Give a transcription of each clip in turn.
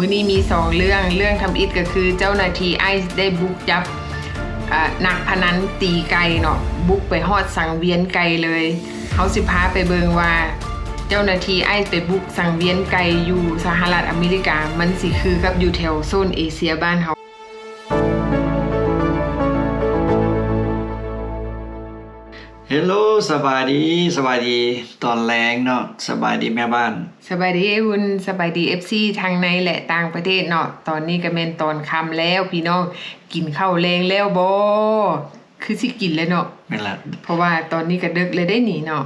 ມື້ນີ້ມີສອງເລື່ອງ, ເລື່ອງທຳອິດກໍຄືເຈົ້າໜ້າທີ່ໄອສ໌ໄດ້ບຸກຈັບ ອາ ນັກພະນັນຕີໄກ່ເນາະ, ບຸກໄປຮອດສັງວຽນໄກ່ເລີຍ. ເຮົາຊິພາໄປເບິ່ງວ່າເຈົ້າໜ້າທີ່ໄອສ໌ໄປບຸກສັງວຽນໄກ່ຢູ່ສະຫະລັດອາເມລິກາ ມັນຊິຄືກັບຢູ່ແຖວໂຊນເອເຊຍບ້ານເຮົາ. Hello ສະບາຍດີ, ສະບາຍດີຕອນແລງເນາະ, ສະບາຍດີແມ່ບ້ານ. ສະບາຍດີອ້າຍອຸ່ນ, ສະບາຍດີເອັຟຊີທັງໃນ ແລະ ຕ່າງປະເທດເນາະ. ຕອນນີ້ກໍແມ່ນຕອນຄ່ຳແລ້ວພີ່ນ້ອງ, ກິນເຂົ້າແລງແລ້ວບໍ່? ຄືຊິກິນແລ້ວເນາະ. ແມ່ນລະ, ເພາະວ່າຕອນນີ້ກໍເດິກແລ້ວເດ້ນີ້ເນາະ.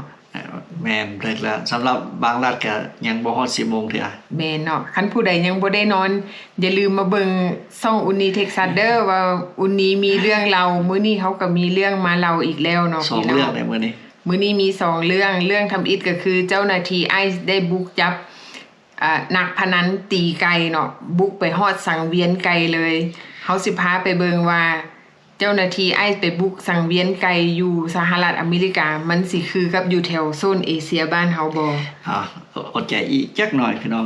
ແມ່ນ ເດິກແລ້ວ, ສຳລັບບາງລັດກໍຍັງບໍ່ຮອດສິບໂມງເທື່ອ. ແມ່ນເນາະ, ຄັນຜູ້ໃດຍັງບໍ່ໄດ້ນອນ ຢ່າລືມມາເບິ່ງຊ່ອງອຸ່ນນີເທັກຊັສເດີ ວ່າອຸ່ນນີມີເລື່ອງເລົ່າ. ມື້ນີ້ເຮົາກໍມີເລື່ອງມາເລົ່າອີກແລ້ວເນາະ ສອງເລື່ອງໃນມື້ນີ້. ມື້ນີ້ມີສອງເລື່ອງ, ເລື່ອງທຳອິດກໍຄືເຈົ້າໜ້າທີ່ໄອສ໌ໄດ້ບຸກຈັບ ອາ ນັກພະນັນຕີໄກ່ເນາະ, ບຸກໄປຮອດສັງວຽນໄກ່ເລີຍ. ເຮົາຊິພາໄປເບິ່ງວ່າເຈົ້າໜ້າທີ່ໄອສ໌ໄປບຸກສັງວຽນໄກ່ຢູ່ສະຫະລັດອາເມລິກາ ມັນຊິຄືກັບຢູ່ແຖວໂຊນເອເຊຍບ້ານເຮົາບໍ່? ອາ ອົດໃຈອີກຈັກໜ້ອຍພີ່ນ້ອງ.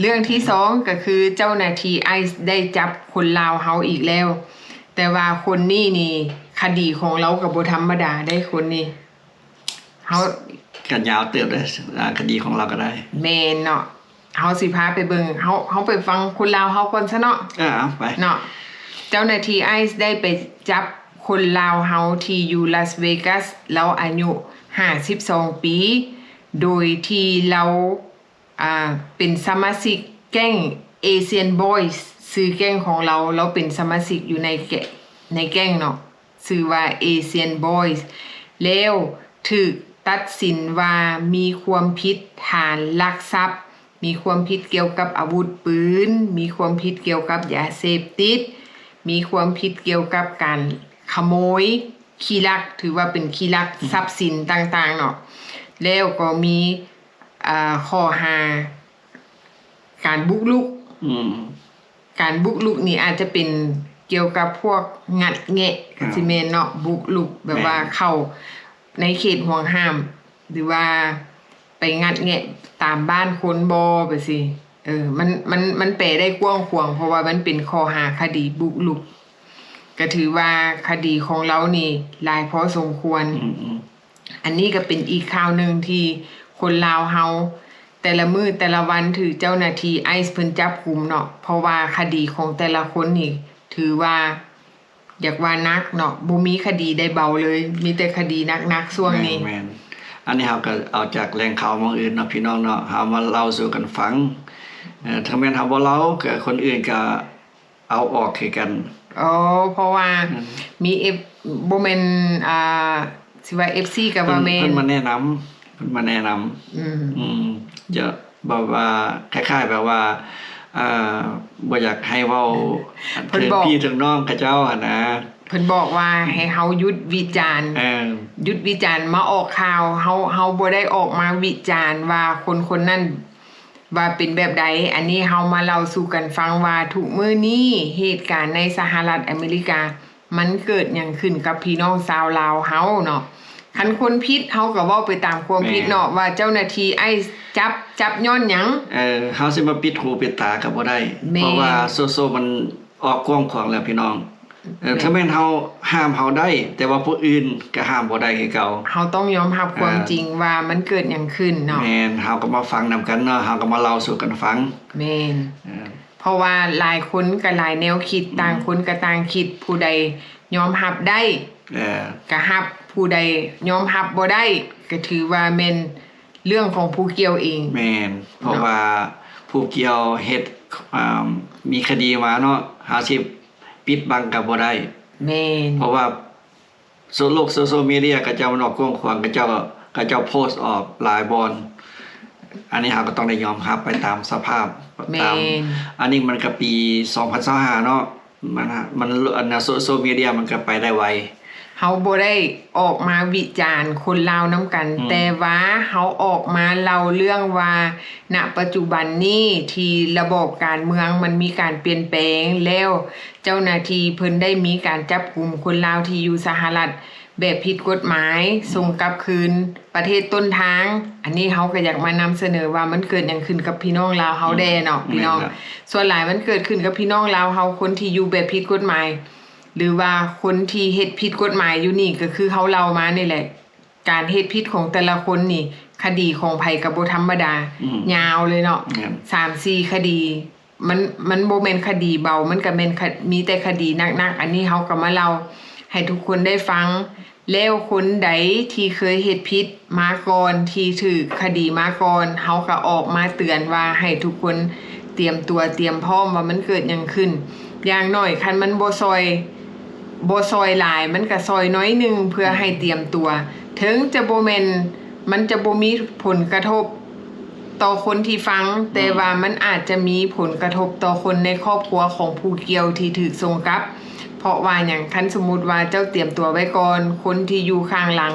ເລື່ອງທີສອງກໍຄືເຈົ້າໜ້າທີ່ໄອສ໌ໄດ້ຈັບຄົນລາວເຮົາອີກແລ້ວ, ແຕ່ວ່າຄົນນີ້ນີ້ຄະດີຂອງລາວກໍບໍ່ທຳມະດາເດ້ ຄົນນີ້. ເຮົາ ກໍຍາວເຕີບເດ້ ອາ ຄະດີຂອງລາວກໍໄດ້. ແມ່ນເນາະ, ເຮົາຊິພາໄປເບິ່ງ, ເຮົາ ເຮົາໄປຟັງຄົນລາວເຮົາກ່ອນຊະເນາະ. ເອີ ເອົາໄປເນາະ. ເຈົ້າໜ້າທີ່ໄອສ໌ໄດ້ໄປຈັບຄົນລາວເຮົາທີ່ຢູ່ລາສເວກັສ, ລາວອາຍຸຫ້າສິບສອງປີ, ໂດຍທີ່ລາວ ອ່າ ເປັນສະມາຊິກແກ້ງ Asian Boys, ຊື່ແກ້ງຂອງລາວ, ລາວເປັນສະມາຊິກຢູ່ໃນແກ- ໃນແກ້ງເນາະ, ຊື່ວ່າ Asian Boys, ແລ້ວຖືກຕັດສິນວ່າມີຄວາມຜິດຖານລັກຊັບ, ມີຄວາມຜິດກ່ຽວກັບອາວຸດປືນ, ມີຄວາມຜິດກ່ຽວກັບຢາເສບຕິດ, ມີຄວາມຜິດກ່ຽວກັບການຂະໂມຍ ຂີ້ລັກ, ຖືວ່າເປັນຂີ້ລັກ ອືມ ຊັບສິນຕ່າງໆເນາະ, ແລ້ວກໍມີ ອ່າ ຂໍ້ຫາການບຸກລຸກ. ອືມ ການບຸກລຸກນີ້ອາດຈະເປັນກ່ຽວກັບພວກງັດແງະ ກໍ ອ່າ ຊິແມ່ນເນາະ, ບຸກລຸກແບບວ່າ ແມ່ນ ເຂົ້າໃນເຂດຫວງຫ້າມ ຫຼືວ່າໄປງັດແງະຕາມບ້ານຄົນບໍ ແບບຊີ້. ເອີ ມັນ ມັນ ມັນແປໄດ້ກວ້າງຂວາງ ເພາະວ່າມັນເປັນຂໍ້ຫາຄະດີບຸກລຸກ. ກໍຖືວ່າຄະດີຂອງລາວນີ້ຫຼາຍພໍສົມຄວນ. ອືມໆ ອັນນີ້ກໍເປັນອີກຂ່າວໜຶ່ງທີ່ຄົນລາວເຮົາ ແຕ່ລະມື້ແຕ່ລະວັນຖືກເຈົ້າໜ້າທີ່ໄອສ໌ເພິ່ນຈັບກຸມເນາະ, ເພາະວ່າຄະດີຂອງແຕ່ລະຄົນນີ້ຖືວ່າ ຢາກວ່າໜັກເນາະ, ບໍ່ມີຄະດີໃດເບົາເລີຍ, ມີແຕ່ຄະດີໜັກໆຊ່ວງນີ້. ແມ່ນໆ ອັນນີ້ເຮົາກໍເອົາຈາກແຫຼ່ງຂ່າວໝ່ອງອື່ນເນາະ ພີ່ນ້ອງເນາະ, ເຮົາມາເລົ່າສູ່ກັນຟັງ. ເອີ ເຖິງແມ່ນເຮົາບໍ່ເລົ່າ ກໍຄົນອື່ນກໍ ເອົາອອກຄືກັນ. ອໍ ເພາະວ່າ ອືມ ມີເອັຟ- ບໍ່ແມ່ນ ອ່າ ຊິວ່າເອັຟຊີກໍວ່າແມ່ນ ເພິ່ນ ເພິ່ນມາແນະນຳ ເພິ່ນມາແນະນຳ. ອືມ ອືມ ຈະແບບວ່າ ຄ້າຍໆແບບວ່າ ເອີ ບໍ່ຢາກໃຫ້ເວົ້າເຖິງພີ່ເຖິງນ້ອງເຂົາເຈົ້າຫັ້ນນະ. ເພິ່ນບອກວ່າໃຫ້ເຮົາຢຸດວິຈານ ເອີ ຢຸດວິຈານ ມາອອກຂ່າວ ເຮົາ ເຮົາບໍ່ໄດ້ອອກມາວິຈານວ່າຄົນຄົນນັ້ນ ວ່າເປັນແບບໃດ. ອັນນີ້ເຮົາມາເລົ່າສູ່ກັນຟັງວ່າທຸກມື້ນີ້ເຫດການໃນສະຫະລັດອາເມລິກາ ມັນເກີດຫຍັງຂຶ້ນກັບພີ່ນ້ອງຊາວລາວເຮົາເນາະ. ຄັນຄົນຜິດ ເຮົາກໍເວົ້າໄປຕາມຄວາມຜິດເນາະ ແມ່ນ ວ່າເຈົ້າໜ້າທີ່ໄອສ໌ຈັບ ຈັບຍ້ອນຫຍັງ. ເອີ ເຮົາຊິມາປິດຫູປິດຕາກໍບໍ່ໄດ້ ແມ່ນ ເພາະວ່າໂຊໂຊມັນ ອອກກວ້າງຂວາງແລ້ວພີ່ນ້ອງ. ເອີ ແມ່ນ ເຖິງແມ່ນເຮົາຫ້າມເຮົາໄດ້ ແຕ່ວ່າຜູ້ອື່ນກໍຫ້າມບໍ່ໄດ້ຄືເກົ່າ. ເຮົາຕ້ອງຍອມຮັບຄວາມ ເອີ ຈິງວ່າມັນເກີດຫຍັງຂຶ້ນເນາະ. ແມ່ນ ເຮົາກໍມາຟັງນຳກັນເນາະ ເຮົາກໍມາເລົ່າສູ່ກັນຟັງ. ແມ່ນ ເອີ ເພາະວ່າຫຼາຍຄົນກໍຫຼາຍແນວຄິດ ອືມ ຕ່າງຄົນກໍຕ່າງຄິດ, ຜູ້ໃດຍອມຮັບໄດ້ ເອີ ກໍຮັບ, ຜູ້ໃດຍອມຮັບບໍ່ໄດ້ ກໍຖືວ່າແມ່ນ ເລື່ອງຂອງຜູ້ກ່ຽວເອງ. ແມ່ນ ເພາະ ເນາະ ວ່າຜູ້ກ່ຽວເຮັດ ອ່າ ມີຄະດີມາເນາະ ເຮົາຊິປິດບັງກໍບໍ່ໄດ້. ແມ່ນ ເພາະວ່າໂຊ- ໂລກໂຊຊຽວມີເດຍເຂົາເຈົ້າມັນອອກກວ້າງຂວາງ ເຂົາເຈົ້າ ເຂົາເຈົ້າໂພສອອກຫຼາຍບ່ອນ. ອັນນີ້ເຮົາກໍຕ້ອງໄດ້ຍອມຮັບໄປຕາມສະພາບ ແມ່ນ ຕາມ ອັນນີ້ມັນກໍປີສອງພັນຊາວຫ້າເນາະ. ມັນ ມັນ ອັນນ່າ ໂຊ- ໂຊຊຽວມີເດຍມັນກໍໄປໄດ້ໄວ. ເຮົາບໍ່ໄດ້ອອກມາວິຈານຄົນລາວນຳກັນ, ອືມ ແຕ່ວ່າເຮົາອອກມາເລົ່າເລື່ອງວ່າ ນະປັດຈຸບັນນີ້ທີ່ລະບອບການເມືອງມັນມີການປ່ຽນແປງແລ້ວ, ເຈົ້າໜ້າທີ່ເພິ່ນໄດ້ມີການຈັບກຸມຄົນລາວທີ່ຢູ່ສະຫະລັດ ແບບຜິດກົດໝາຍ ສົ່ງກັບຄືນປະເທດຕົ້ນທາງ. ອັນນີ້ເຮົາກໍຢາກມານຳສະເໜີວ່າມັນເກີດຫຍັງຂຶ້ນກັບພີ່ນ້ອງລາວເຮົາແດ່ເນາະ ອືມ ພີ່ນ້ອງ. ແມ່ນແລ້ວ. ສ່ວນຫຼາຍມັນເກີດຂຶ້ນກັບພີ່ນ້ອງລາວເຮົາ ຄົນທີ່ຢູ່ແບບຜິດກົດໝາຍ ຫຼືວ່າຄົນທີ່ເຮັດຜິດກົດໝາຍຢູ່ນີ້ ກໍຄືເຮົາເລົ່າມານີ້ແຫຼະ. ການເຮັດຜິດຂອງແຕ່ລະຄົນນີ້ ຄະດີຂອງໃຜກໍບໍ່ທຳມະດາ ອືມ ຍາວເລີຍເນາະ ແມ່ນ ສາມສີ່ຄະດີ. ມັນ ມັນບໍ່ແມ່ນຄະດີເບົາ ມັນກໍແມ່ນຄະ ມີແຕ່ຄະດີໜັກໆ. ອັນນີ້ເຮົາກໍມາເລົ່າໃຫ້ທຸກຄົນໄດ້ຟັງ ແລ້ວຄົນໃດທີ່ເຄີຍເຮັດຜິດມາກ່ອນ ທີ່ຖືກຄະດີມາກ່ອນ ເຮົາກໍອອກມາເຕືອນວ່າໃຫ້ທຸກຄົນຕຽມຕົວຕຽມພ້ອມວ່າມັນເກີດຫຍັງຂຶ້ນ. ຢ່າງໜ້ອຍຄັນມັນບໍ່ຊ່ອຍ ບໍ່ຊ່ອຍຫຼາຍ ມັນກະຊ່ອຍໜ້ອຍໜຶ່ງ ເພື່ອໃຫ້ຕຽມຕົວ. ເຖິງຈະບໍ່ແມ່ນ ມັນຈະບໍ່ມີຜົນກະທົບຕໍ່ຄົນທີ່ຟັງ ແຕ່ວ່າມັນອາດຈະມີຜົນກະທົບຕໍ່ຄົນໃນຄອບຄົວຂອງຜູ້ກ່ຽວທີ່ຖືກສົ່ງກັບ. ເພາະວ່າຫຍັງ? ຄັນສົມມຸດວ່າເຈົ້າຕຽມຕົວໄວ້ກ່ອນ ຄົນທີ່ຢູ່ຂ້າງຫຼັງ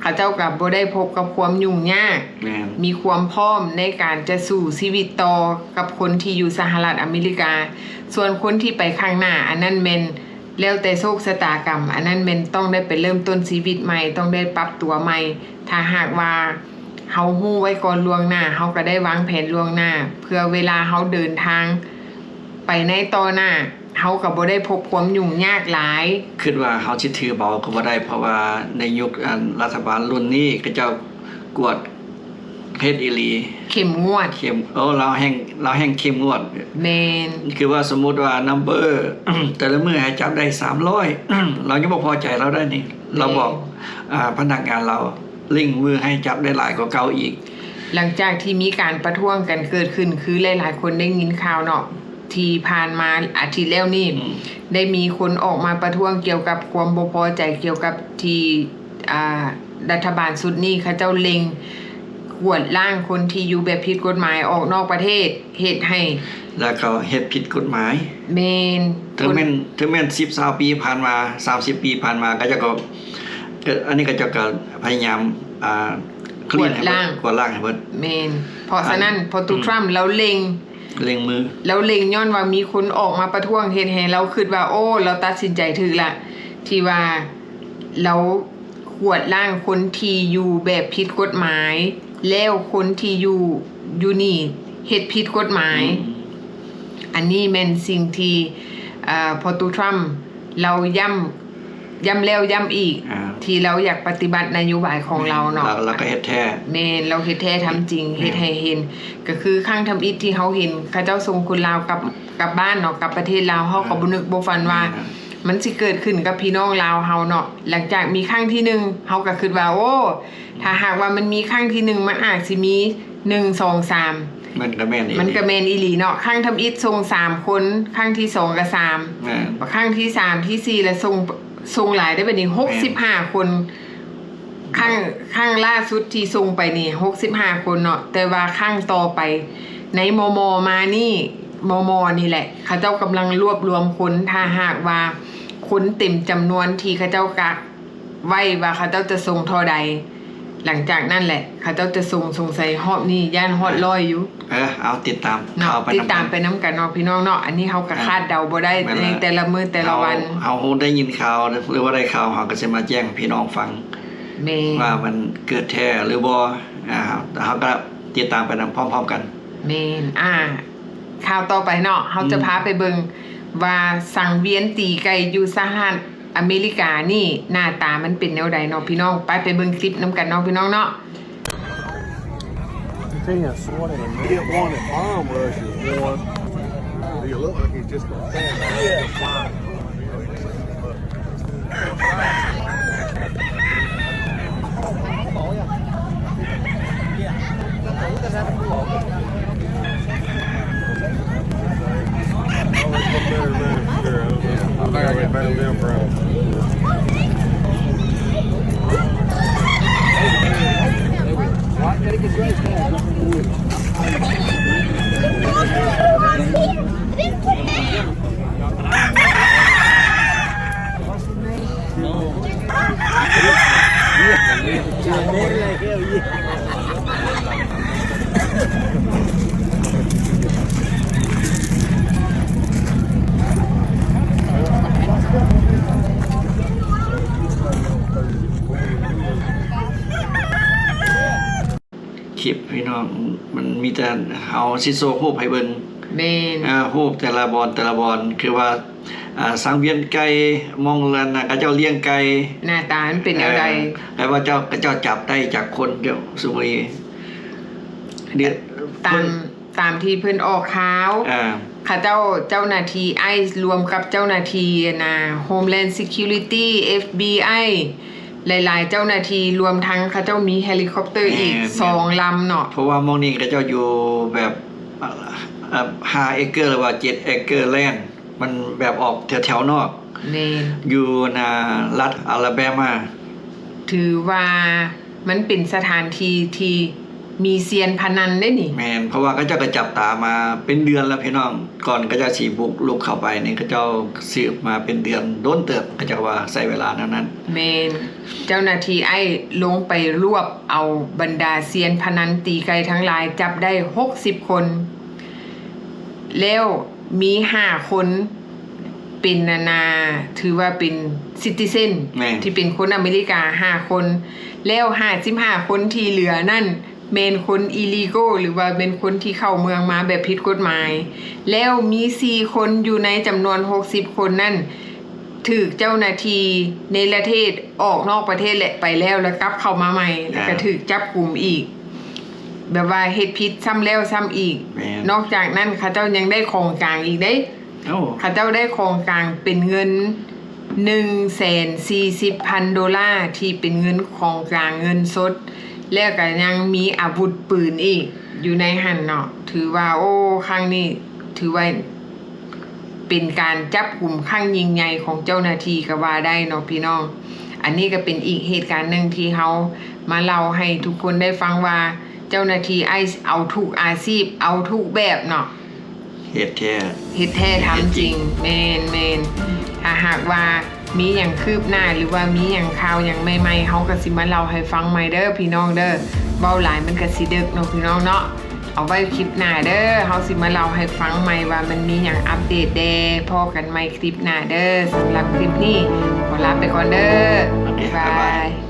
ເຂົາເຈົ້າກໍບໍ່ໄດ້ພົບກັບຄວາມຫຍຸ້ງຍາກ ແມ່ນ ມີຄວາມພ້ອມໃນການຈະສູ້ຊີວິດຕໍ່ກັບຄົນທີ່ຢູ່ສະຫະລັດອາເມລິກາ. ສ່ວນຄົນທີ່ໄປຂ້າງໜ້າ ອັນນັ້ນແມ່ນ ແລ້ວແຕ່ໂຊກຊະຕາກຳ ອັນນັ້ນແມ່ນຕ້ອງໄດ້ໄປເລີ່ມຕົ້ນຊີວິດໃໝ່ ຕ້ອງໄດ້ປັບຕົວໃໝ່. ຖ້າຫາກວ່າເຮົາຮູ້ໄວ້ກ່ອນລ່ວງໜ້າ ເຮົາກໍໄດ້ວາງແຜນລ່ວງໜ້າ ເພື່ອເວລາເຮົາເດີນທາງໄປໃນຕໍ່ໜ້າ ເຮົາກໍບໍ່ໄດ້ພົບຄວາມຫຍຸ້ງຍາກຫຼາຍ. ຄິດວ່າເຮົາຊິຖືເບົາກໍບໍ່ໄດ້ ເພາະວ່າໃນຍຸກ ອັນ ລັດຖະບານລຸ້ນນີ້ ເຂົາເຈົ້າກວດ ເຮັດອີ່ຫຼີ ເຂັ້ມງວດ ເຂັ້ມ ໂອ້ ລາວແຮ່ງ ລາວແຮ່ງເຂັ້ມງວດ ແມ່ນ ຄືວ່າສົມມຸດວ່ານຳເບີ ແຕ່ລະມື້ໃຫ້ຈັບໄດ້ສາມຮ້ອຍ ລາວຍັງບໍ່ພໍໃຈລາວໄດ້ນີ້ ລາວບອກ ແມ່ນ ອາ ພະນັກງານລາວເລັ່ງມືໃຫ້ຈັບໄດ້ຫຼາຍກວ່າເກົ່າອີກ. ຫຼັງຈາກທີ່ມີການປະທ້ວງກັນເກີດຂຶ້ນ ຄືຫຼາຍໆຄົນໄດ້ຍິນຂ່າວເນາະ ທີ່ຜ່ານມາອາທິດແລ້ວນີ້ ອືມ ໄດ້ມີຄົນອອກມາປະທ້ວງກ່ຽວກັບຄວາມບໍ່ພໍໃຈກ່ຽວກັບທີ່ ອາ ລັດຖະບານຊຸດນີ້ເຂົາເຈົ້າເລັ່ງກວດລ້າງຄົນທີ່ຢູ່ແບບຜິດກົດໝາຍອອກນອກປະເທດ ເຮັດໃຫ້ ແລ້ວກໍເຮັດຜິດກົດໝາຍ ແມ່ນ ເຖິງແມ່ນ ເຖິງແມ່ນສິບຊາວປີຜ່ານມາ ສາມສິບປີຜ່ານມາ ເຂົາເຈົ້າກໍ ກໍ ອັນນີ້ເຂົາເຈົ້າກໍພະຍາຍາມ ອາ ກວດລ້າງ ກວດລ້າງໃຫ້ເບິດ ແມ່ນ ເພາະສະນັ້ນ ອາ ພໍ່ຕູ້ ອືມ ທຣຳ ລາວເລັ່ງ ເລັ່ງມື ລາວເລັ່ງຍ້ອນວ່າມີຄົນອອກມາປະທ້ວງ ເຮັດໃຫ້ລາວຄິດວ່າ ໂອ້ ລາວຕັດສິນໃຈຖືກລະ ທີ່ວ່າລາວກວດລ້າງຄົນທີ່ຢູ່ແບບຜິດກົດໝາຍ ແລ້ວຄົນທີ່ຢູ່ ຢູ່ນີ້ເຮັດຜິດກົດໝາຍ ອືມ ອັນນີ້ແມ່ນສິ່ງທີ່ ເອີ ພໍ່ຕູ້ທຣຳ ລາວຢ້ຳ ຢ້ຳແລ້ວຢ້ຳອີກ ອ່າ ທີ່ລາວຢາກປະຕິບັດນະໂຍບາຍຂອງລາວເນາະ ລາວ ລາວກໍເຮັດແທ້ ແມ່ນ ລາວເຮັດແທ້ທຳຈິງ ແມ່ນ ເຮັດໃຫ້ເຫັນ ກໍຄືຄັ້ງທຳອິດທີ່ເຮົາເຫັນເຂົາເຈົ້າສົ່ງຄົນລາວກັບ ກັບບ້ານເນາະ ກັບປະເທດລາວ ເຮົາກໍ ອ່າ ບໍ່ນຶກບໍ່ຝັນວ່າ ແມ່ນ ມັນຊິເກີດຂຶ້ນກັບພີ່ນ້ອງລາວເຮົາເນາະ. ຫຼັງຈາກມີຄັ້ງທີໜຶ່ງ ເຮົາກໍຄິດວ່າ ໂອ້ ຖ້າຫາກວ່າມັນມີຄັ້ງທີໜຶ່ງ ມັນອາດຊິມີ ໜຶ່ງ ສອງ ສາມ ມັນກໍແມ່ນອີ່ ມັນກໍແມ່ນອີ່ຫຼີເນາະ. ຄັ້ງທຳອິດສົ່ງສາມຄົນ ຄັ້ງທີສອງກໍສາມ ແມ່ນ ບັດຄັ້ງທີສາມ ທີສີ່ ລະສົ່ງ ສົ່ງຫຼາຍໄດ໋ ບັດນີ້ ແມ່ນ ຫົກສິບຫ້າຄົນ. ຄັ້ງ ຄັ້ງລ່າສຸດທີ່ສົ່ງໄປນີ້ ຫົກສິບຫ້າຄົນເນາະ ແຕ່ວ່າຄັ້ງຕໍ່ໄປໃນມໍ່ໆມານີ້ ມໍ່ໆນີ້ແຫຼະ ເຂົາເຈົ້າກຳລັງລວບລວມຄົນ ຖ້າຫາກວ່າຄົນເຕັມຈຳນວນທີ່ເຂົາເຈົ້າກັກ ໄວ້ວ່າເຂົາເຈົ້າຈະສົ່ງທໍ່ໃດ ຫຼັງຈາກນັ້ນແຫຼະ ເຂົາເຈົ້າຈະສົ່ງ ສົງໄສຮອບນີ້ຢ້ານຮອດຮ້ອຍຢູ່. ເອີ ເອົາ ຕິດຕາມເນາະ ຕິດຕາມໄປນຳກັນເນາະ ພີ່ນ້ອງເນາະ. ອັນນີ້ເຮົາກໍຄາດເດົາບໍ່ໄດ້ ໃນແຕ່ລະມື້ແຕ່ລະວັນ ເຮົາ ເຮົາຮູ້ໄດ້ຍິນຂ່າວ ຫຼືວ່າໄດ້ຂ່າວ ເຮົາກໍຊິມາແຈ້ງໃຫ້ພີ່ນ້ອງຟັງ ແມ່ນ ວ່າມັນເກີດແທ້ຫຼືບໍ່. ອ່າ ເຮົາກໍຕິດຕາມໄປນຳພ້ອມໆກັນ ແມ່ນ. ອ່າ ຂ່າວຕໍ່ໄປເນາະ ເຮົາຈະ ອືມ ພາໄປເບິ່ງວ່າສັງວຽນຕີໄກ່ຢູ່ສະຫະລັດ ອາເມລິການີ້ໜ້າຕາມັນເປັນແນວໃດເນາະພີ່ນ້ອງ. ໄປ ໄປເບິ່ງຄລິບນຳກັນເນາະພີ່ນ້ອງເນາະ. He has one in a minute. He hit one and bomb rush is one. He look like he's just gonna fall. Yeah. ເນາະ ມັນມີແຕ່ເຮົາຊິໂຊຮູບໃຫ້ເບິ່ງ. ແມ່ນ. ເອີ ຮູບແຕ່ລະບ່ອນ ແຕ່ລະບ່ອນ ຄືວ່າ ອ່າ ສັງວຽນໄກ່ ໝ່ອງນັ້ນນະ ເຂົາເຈົ້າລ້ຽງໄກ່ ໜ້າຕາມັນເປັນແນວໃດ. ເອີ ແຕ່ວ່າເຈົ້າ ເຂົາເຈົ້າຈັບໄດ້ຈັກຄົນ ເຈົ້າ ຊຸມື້ນີ້ ຕາມ ເພິ່ນ ຕາມທີ່ເພິ່ນອອກຂ່າວ ເອີ ເຂົາເຈົ້າ ເຈົ້າໜ້າທີ່ໄອສ໌ ລວມກັບເຈົ້າໜ້າທີ່ ອັນນ່າ Homeland Security ເອັຟບີໄອ ຫຼາຍໆເຈົ້າໜ້າທີ່ ລວມທັງເຂົາເຈົ້າມີເຮລິຄອບເຕີອີກ ແມ່ນ ສອງລຳເນາະ. ເພາະວ່າໝ່ອງນີ້ເຂົາເຈົ້າຢູ່ແບບ ເອີ ຫ້າເອເກີ ຫຼືວ່າເຈັດເອເກີແລນ ມັນແບບອອກແຖວໆນອກ. ແມ່ນ. ຢູ່ ນະ ລັດອາລາແບມາ. ຖືວ່າມັນເປັນສະຖານທີ່ທີ່ມີຊຽນພະນັນເດ້ນີ້. ແມ່ນ. ເພາະວ່າເຂົາເຈົ້າກໍຈັບຕາມາເປັນເດືອນແລ້ວ ພີ່ນ້ອງ. ກ່ອນເຂົາເຈົ້າຊິບຸກລຸກເຂົ້າໄປນີ້ ເຂົາເຈົ້າສືບມາເປັນເດືອນ ດົນເຕີບ ເຂົາເຈົ້າວ່າໃຊ້ເວລາແນວນັ້ນ. ແມ່ນ. ເຈົ້າໜ້າທີ່ໄອສ໌ລົງໄປລວບເອົາບັນດາຊຽນພະນັນຕີໄກ່ທັງຫຼາຍ ຈັບໄດ້ຫົກສິບຄົນ ແລ້ວມີຫ້າຄົນເປັນ ອັນນ່າ ຖືວ່າເປັນ citizen ແມ່ນ ທີ່ເປັນຄົນອາເມລິກາຫ້າຄົນ ແລ້ວຫ້າສິບຫ້າຄົນທີ່ເຫຼືອນັ້ນ ແມ່ນຄົນ illegal ຫຼືວ່າແມ່ນຄົນທີ່ເຂົ້າເມືອງມາແບບຜິດກົດໝາຍ ແລ້ວມີສີ່ຄົນຢູ່ໃນຈຳນວນຫົກສິບຄົນນັ້ນ ຖືກເຈົ້າໜ້າທີ່ເນລະເທດອອກນອກປະເທດ ແລະ ໄປແລ້ວ ແລ້ວກັບເຂົ້າມາໃໝ່ ແລ້ວກໍ ອ່າ ຖືກຈັບກຸມອີກ ແບບວ່າເຮັດຜິດຊ້ຳແລ້ວຊ້ຳອີກ. ແມ່ນ. ນອກຈາກນັ້ນ ເຂົາເຈົ້າຍັງໄດ້ຂອງກາງອີກເດ້. ໂອ້. ເຂົາເຈົ້າໄດ້ຂອງກາງເປັນເງິນໜຶ່ງແສນສີ່ສິບພັນໂດລາ ທີ່ເປັນເງິນຂອງກາງເງິນສົດ ແລ້ວກໍຍັງມີອາວຸດປືນອີກຢູ່ໃນຫັ້ນເນາະ. ຖືວ່າ ໂອ້ ຄັ້ງນີ້ຖືວ່າເປັນການຈັບກຸມຄັ້ງຍິ່ງໃຫຍ່ຂອງເຈົ້າໜ້າທີ່ກໍວ່າໄດ້ເນາະພີ່ນ້ອງ. ອັນນີ້ກໍເປັນອີກເຫດການໜຶ່ງທີ່ເຮົາມາເລົ່າໃຫ້ທຸກຄົນໄດ້ຟັງວ່າ ເຈົ້າໜ້າທີ່ໄອສ໌ເອົາທຸກອາຊີບ ເອົາທຸກແບບເນາະ. ເຮັດແທ້ ເຮັດແທ້ທຳຈິງ. ເຮັດແທ້ທຳຈິງ. ແມ່ນໆ. ຖ້າຫາກວ່າມີຫຍັງຄືບໜ້າ ຫຼືວ່າມີຫຍັງຂ່າວຫຍັງໃໝ່ໆ ເຮົາກໍຊິມາເລົ່າໃຫ້ຟັງໃໝ່ເດີພີ່ນ້ອງເດີ. ເວົ້າຫຼາຍມັນກໍຊິເດິກເນາະພີ່ນ້ອງເນາະ. ເອົາໄວ້ຄລິບໜ້າເດີ ເຮົາຊິມາເລົ່າໃຫ້ຟັງໃໝ່ວ່າມັນມີຫຍັງອັບເດດແດ່. ພໍ້ກັນໃໝ່ຄລິບໜ້າເດີ. ສຳລັບຄລິບນີ້ຂໍລາໄປກ່ອນເດີ. ໂອເຄ ບາຍບາຍ.